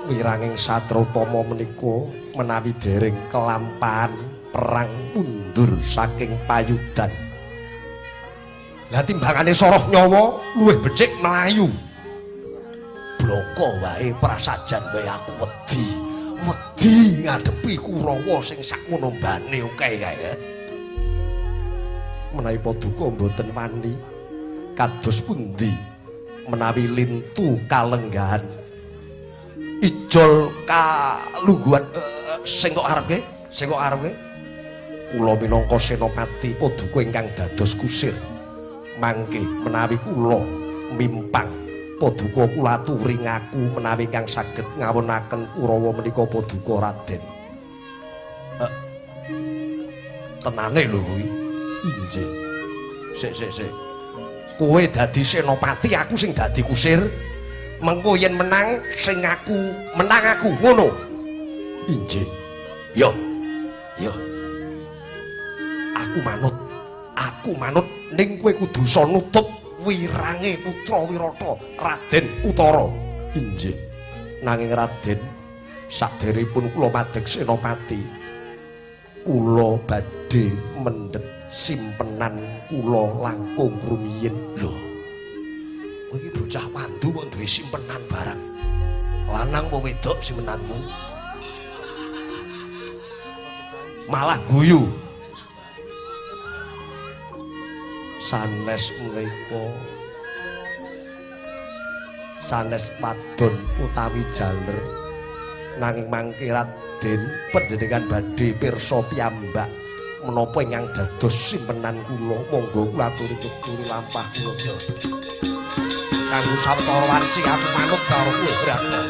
Wiranging Satria Utama menika menawi dereng kelampahan perang mundur saking payudan. Lah timbangane soroh nyawa luwih becik mlayu. Bloko wae prasajan wae aku wedi. Wedi ngadepi Kurawa sing sakmono mbane akeh kae. Menawi paduka mboten wani kados pundi menawi lintu kalenggahan ijol kalungguhan sing kok arepke, sing kok arepke kula minangka senopati paduka ingkang dados kusir. Mangke menawi kula mimpang paduka kula aturi ngaku menawi ingkang saged ngawunaken Kurawa menika paduka Raden. Tenane lho kuwi. Injih. Sik sik sik. Kowe dadi senopati, aku sing dadi kusir. Mengko yen menang sing aku menang aku ngono. Injih. Yo. Yo. Aku manut. Aku manut ning kowe kudu iso nutup wirange putra Wirata Raden Utara. Injih. Nanging Raden, saderepun kula madeg senopati, kula badhe mendhet simpenan kula langkung rumiyin. Lho. Kowe iki bocah wandu kok duwe simpenan barang. Lanang apa wedok simpenanmu? Malah guyu. Sanes menika sanes padon utawi jaler, nanging mangke Raden panjenengan badhe pirsa piyambak menapa ingkang dados simpenan kula. Monggo kula aturi tuturi lampah kula. Kanggo sawetara wanci aku manut karo kowe Brata.